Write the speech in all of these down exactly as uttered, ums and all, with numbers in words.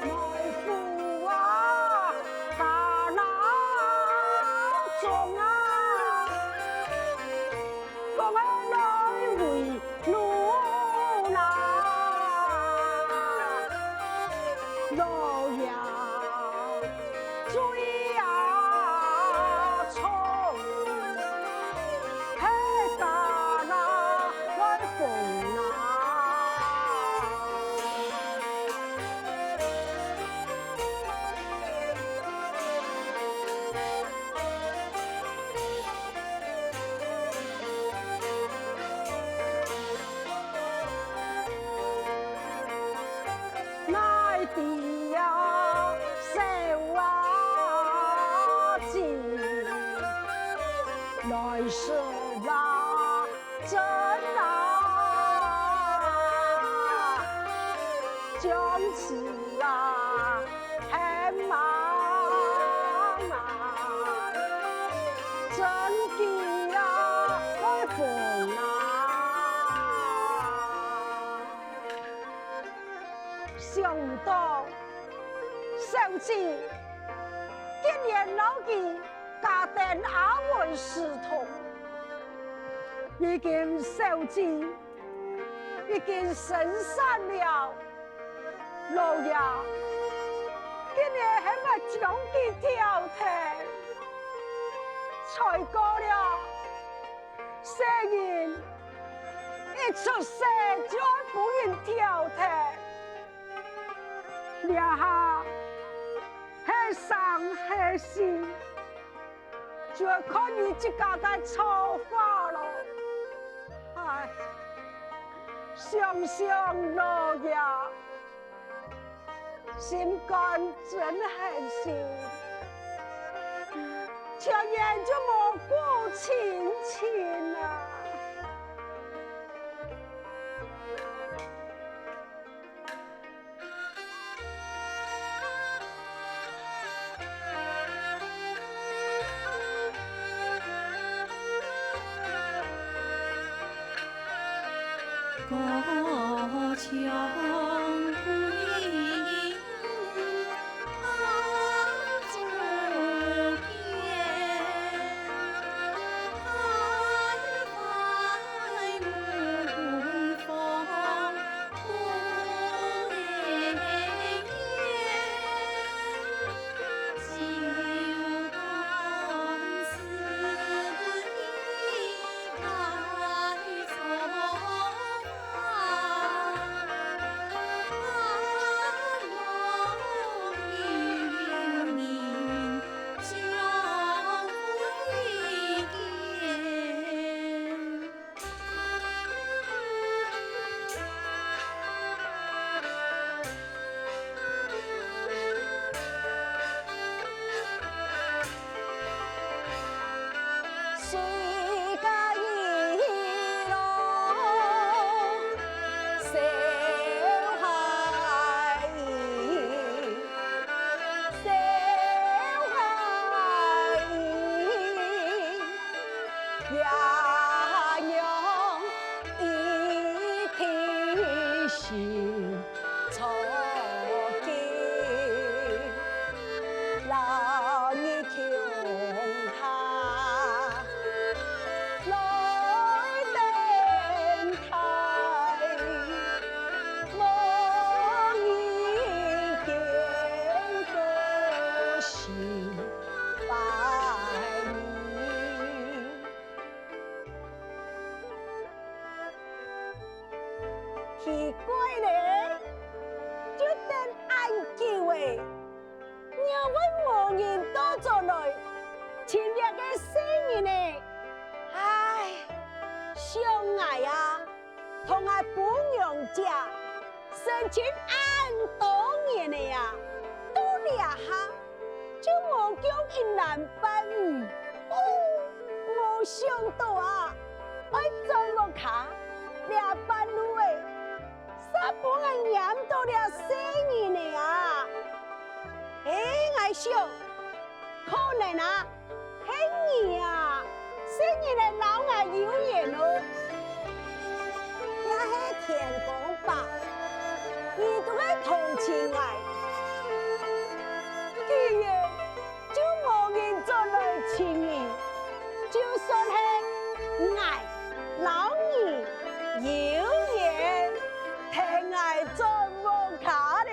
妹夫啊，家老中啊，共下來為 奴啦，老爺最啊重，係家老來奉啊。 哪知啊，小阿姊來時啊，真啊，將此啊， 很忙啊，真經啊，會瘋啊。想毋到，小姊竟然摎佢嫁等阿文師堂，如今小姊已經生產了， 老爺，今日係愛將佢丟忒？再過了，細人一出世就愛分人丟忒，這下係生係死， 就愛看你自家个造化囉。唉，想想老爺，心肝真寒心，全然就無顧親情啊。 奇怪咧，就等恁久咧，仰會無人到轉來尋這个細細人仔，唉，想𠊎啊，同𠊎餔娘姐成親恁多年了啊，到這下就無降一男半女。哦，無想到啊，愛轉屋下，這半路仔，煞分𠊎拈著這細人仔啊！欸，𠊎想，可能啊， 係你啊，細人仔摎𠊎有緣哦。也係天公伯，你都會同情𠊎。既然就無人轉來尋你，就算係𠊎摎你有緣，跈𠊎轉屋下了。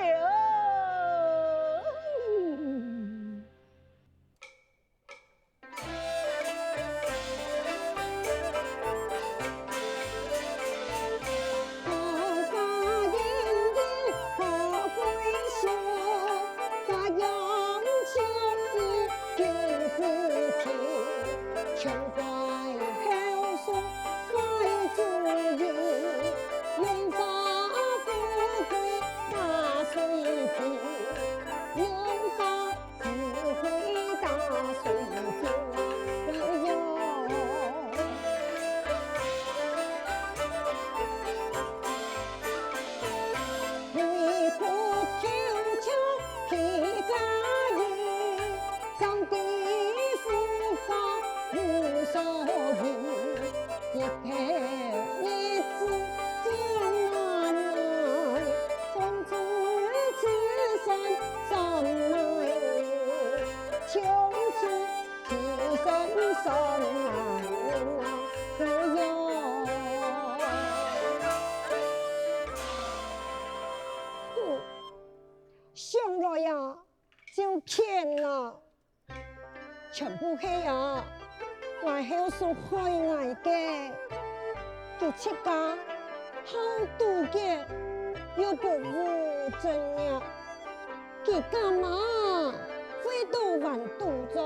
哼，想來啊，就譴啊！ 全部係啊，𠊎後叔害𠊎个。佢自家好賭博，又不務正業，佢敢啊會到還賭莊，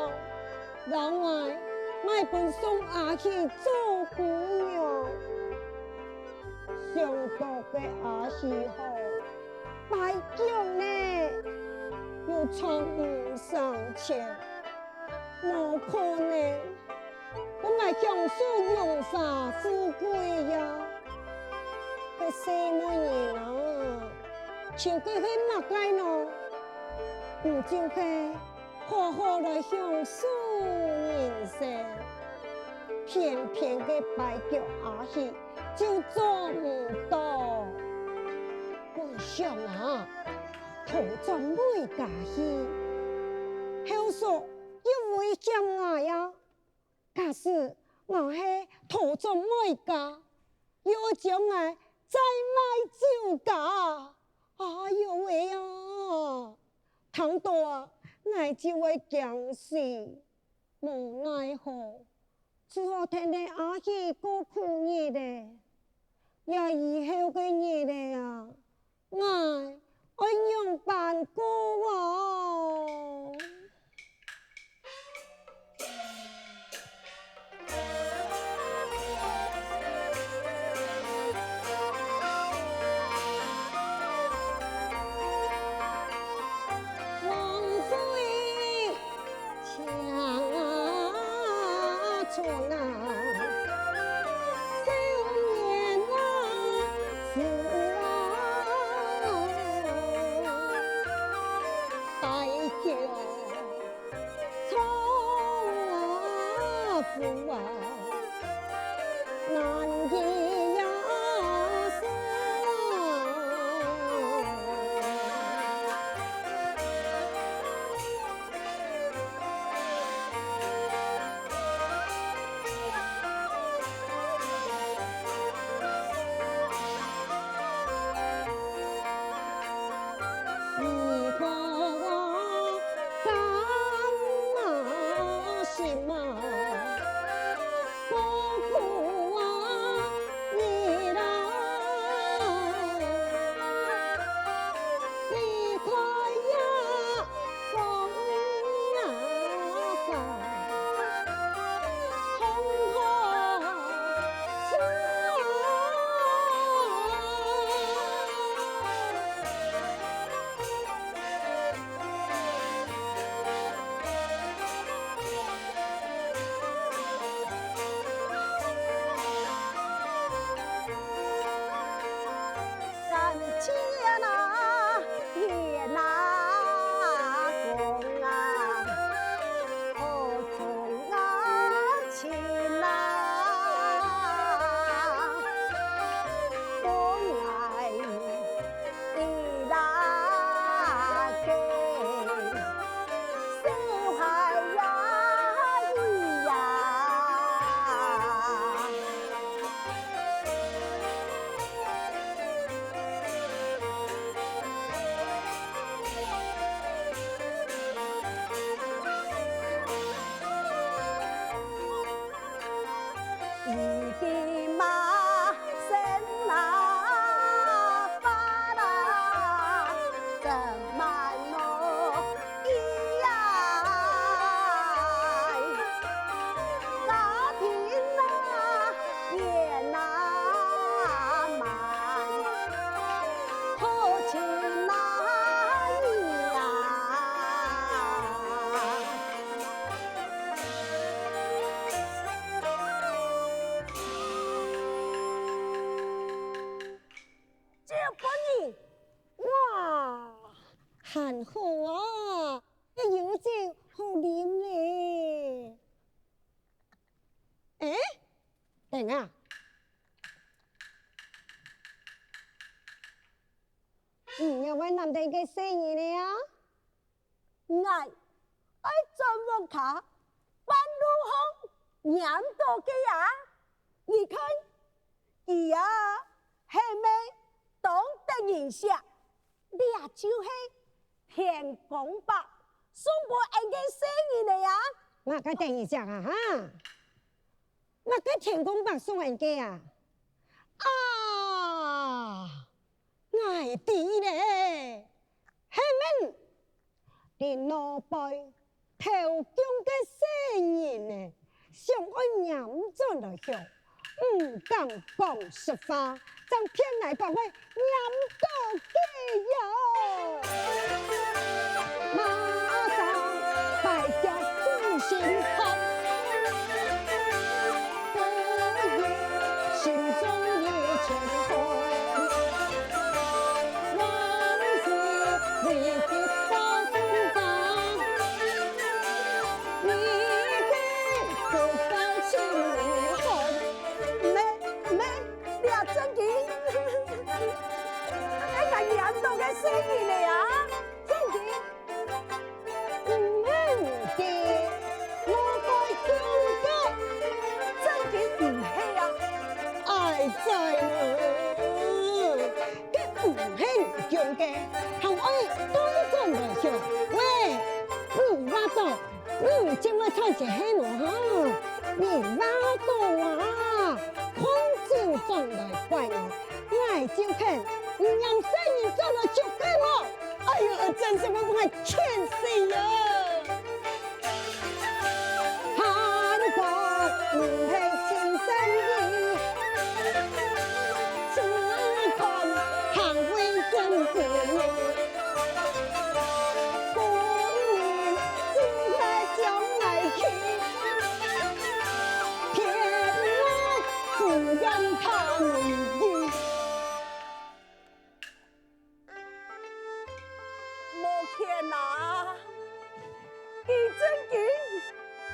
摎𠊎賣分宋阿喜做餔娘。想著該阿喜吼， 敗將呢，又賺毋成錢，無可能分𠊎享受榮華富貴呀。該細妹人啊，求个係麼个呢？毋就係好好來享受人生，偏偏該敗將阿喜 就做毋到。𠊎想啊，討轉妹家去，後叔又會嫌𠊎啊。假使𠊎係討轉妹家，又將𠊎再賣酒家。哎喲喂啊！聽到啊，𠊎就會驚死。 無奈何，只好跈等阿喜過苦日仔。這以後个日仔啊，𠊎愛仰般過啊？騎馬生啊，發啊，怎麼弄呀？家庭啊，變啊慢，好情難呀。 酒分你。哇，還好啊，有酒好啉咧。欸，等啊，你仰會揇等該細人仔啊？ 𠊎愛轉屋下，半路項撿著个啊！你看，佢啊，係毋係當得人惜？這就係天公伯送分𠊎个細人仔啊！麼个得人惜啊哈？麼个天公伯送𠊎个啊？啊！ 𠊎知咧，係毋係？你老輩頭降个細人仔，想愛拈轉來享，毋敢講實話，正騙𠊎講會拈著个呀！馬上大家注心看。 毋係，毋係，這正經，係𠊎拈著个細人仔啊，正經。 毋係你个，老輩降个。正經毋係啊。哀哉了，該毋係你降个，還愛倒轉來想。喂，你話著，你正會賺錢係無哈？你話著啊，看準轉來怪我，𠊎就肯，你拈細人轉來就怪我。 哎喲，真係會分𠊎譴死啊！還講毋係親生个，只看行為真子女，故意正來將𠊎氣，騙𠊎自然他人意。 無譴啊，佢正經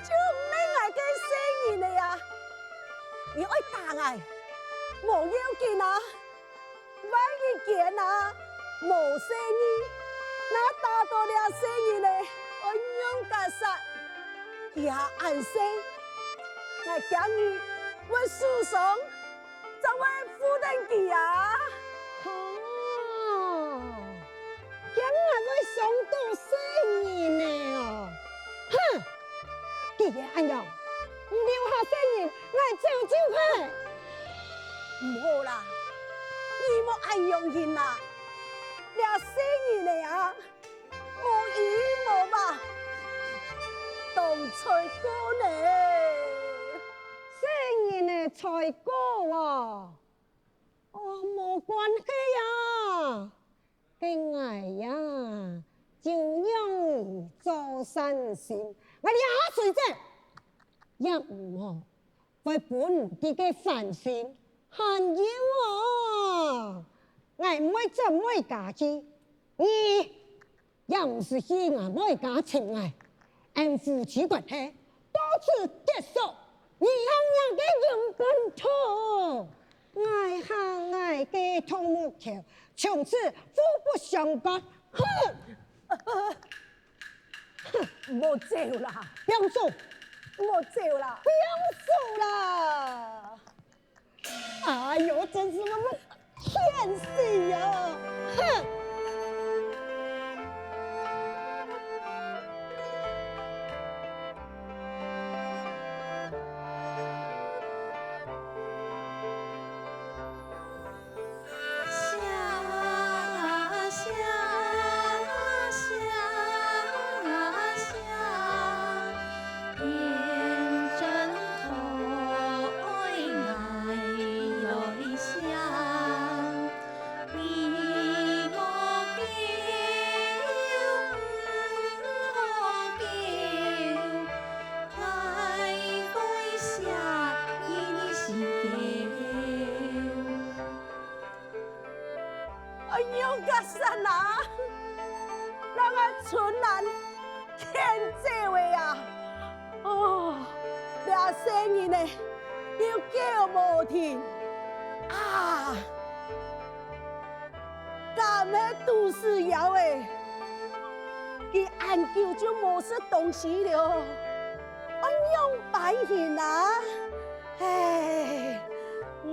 就毋係𠊎个細人仔啊！你愛打𠊎，無要緊啊！萬一見啊，無細義，若打著這細人仔，愛仰結煞？佢還恁細，𠊎驚佢會受傷。 正會負擔佢啊！吼，驚𠊎會傷著細人仔哦！哼！既然恁樣，你留下細人，𠊎走就去。毋好啦，你莫恁樣形啊！這細人仔啊， 無依無靠，當衰過呢。細人仔衰過哦，哦，無關係啊。該𠊎呀，就讓你做善心，𠊎這下隨走，也毋好 會分你个煩心。還有哦，𠊎毋會轉妹家去，你也毋使去𠊎妹家尋𠊎。俺夫妻關係到此結束，你還仰个陰間肚？𠊎和𠊎个獨木橋從此互不相干。哼！ 哼，莫走啦！放手！莫走啦！放手啦！哎喲，真係會分你譴死啊！哼！天走个啊！哦，這細人仔又噭無停啊！敢係肚屎枵仔，佢恁久就無食東西了，愛仰般形啊？唉，嗯，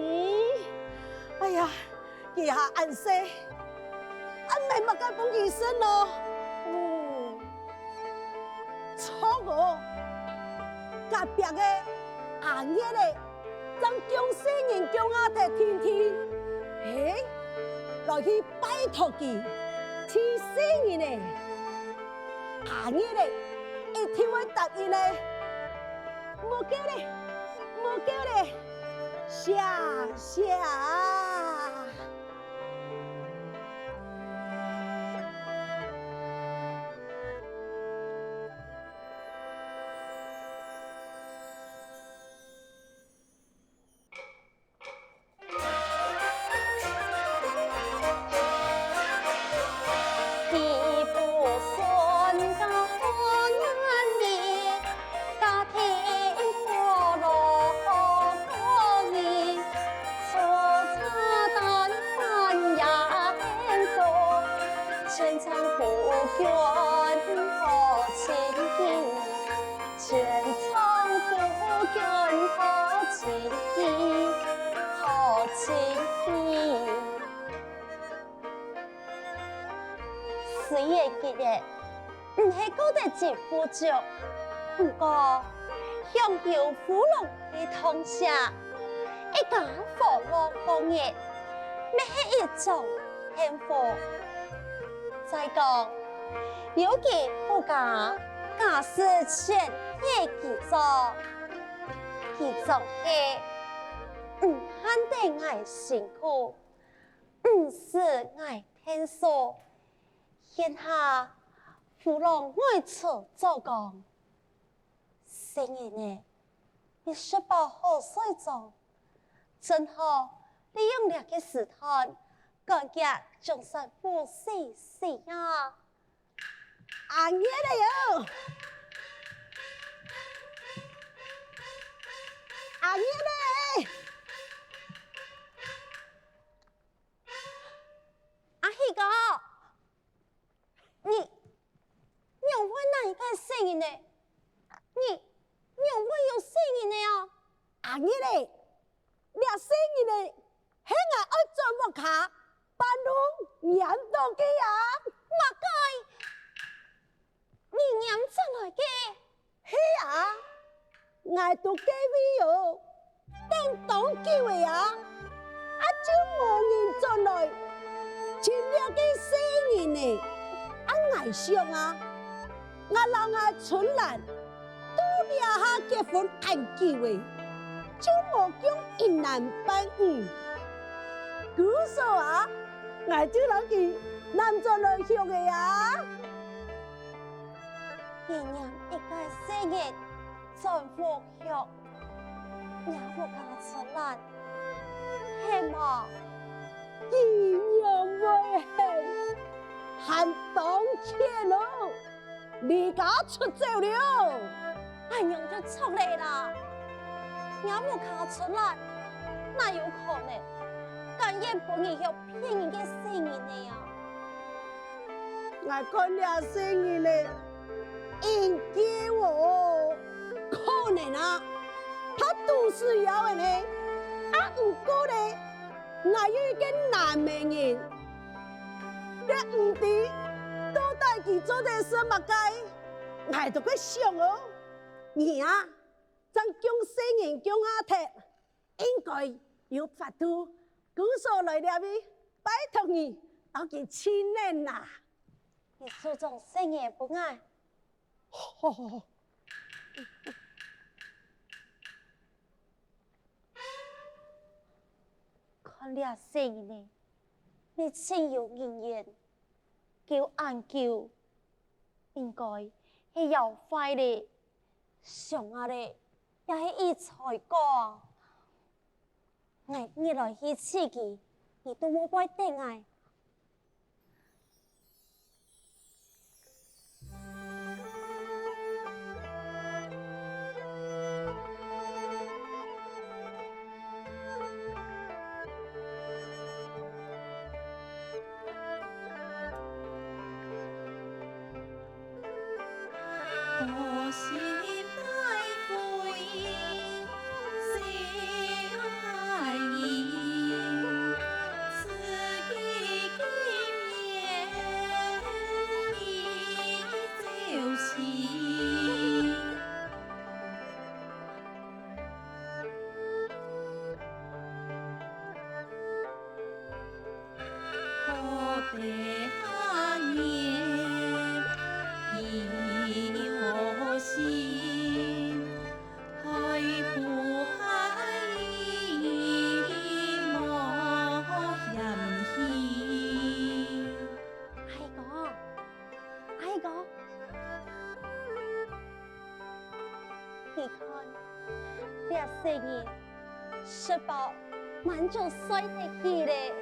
哎呀， 佢還恁細，恁仔麼个分佢食呢？哦，著哦，隔壁个阿月仔，正降細人降啊忒定定，嘿，來去拜託佢，替細人仔。阿月仔一定會答應个。無救咧，無救咧，謝謝。 雖然佢个毋係過得盡富足，毋過享有富郎个痛惜，一家和樂過日，乜係一種幸福。再講，有佢屋下家事全係佢做，佢總係毋喊得𠊎辛苦，毋使𠊎𢯭手。 現下，富郎外出做工，細人仔，你食飽好睡早，正好利用這個時段，趕緊將衫褲洗洗啊！阿月仔喲！阿月仔！ 阿喜哥，你仰會拿一個細人仔？你仰會有細人仔哦？阿月仔，這細人仔係𠊎愛轉屋下半路拈著个啊！麼个？你拈轉來个？ 係啊，𠊎在該位哦，等當久了啊，啊就無人轉來尋這個細人仔。啊𠊎想啊，𠊎摎𠊎春蘭在這下結婚恁久了，就無降一男半女。故所啊，𠊎就摎佢拈轉來畜了啊。 你拈一個細人轉屋畜，若屋下春蘭，係無？佢仰會肯？還當譴囉，離家出走了。恁樣就著了啦！若屋下春蘭，哪有可能甘願分你畜別人个細人仔啊？ 𠊎看這細人仔應該哦，可能啊，怕肚屎枵了呢。啊毋過呢，𠊎有一個男仔人，也毋知到底佢做得食麼个。𠊎在該想哦，你啊，正降細人降啊忒， 應該有法度，故所來這位拜託你，摎佢親熱啊！你收轉細人分𠊎。好，好，好。看這細人仔，你盡有人緣，噭恁久，應該係枵壞了。 想啊咧，也係一才過。𠊎日來去試佢，佢都無會等𠊎。阿哥，阿哥，你看，這細人食飽滿足睡忒去咧。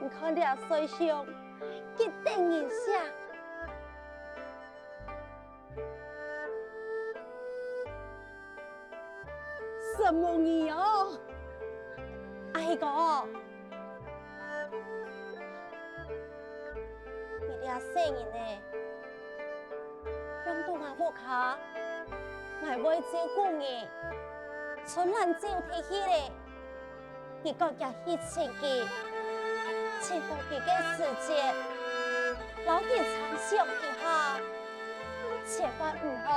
你看這睡相，幾得人惜。 什麼你哦？阿哥，你這細人仔，放到𠊎屋下，𠊎會照顧你，春蘭走忒去咧。 你趕緊去尋佢，尋到佢个時節，摎佢參詳一下，千萬毋好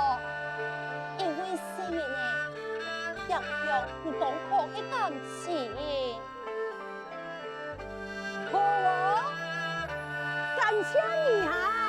因為細人仔影響你當好个感情。好哦，感謝你啊！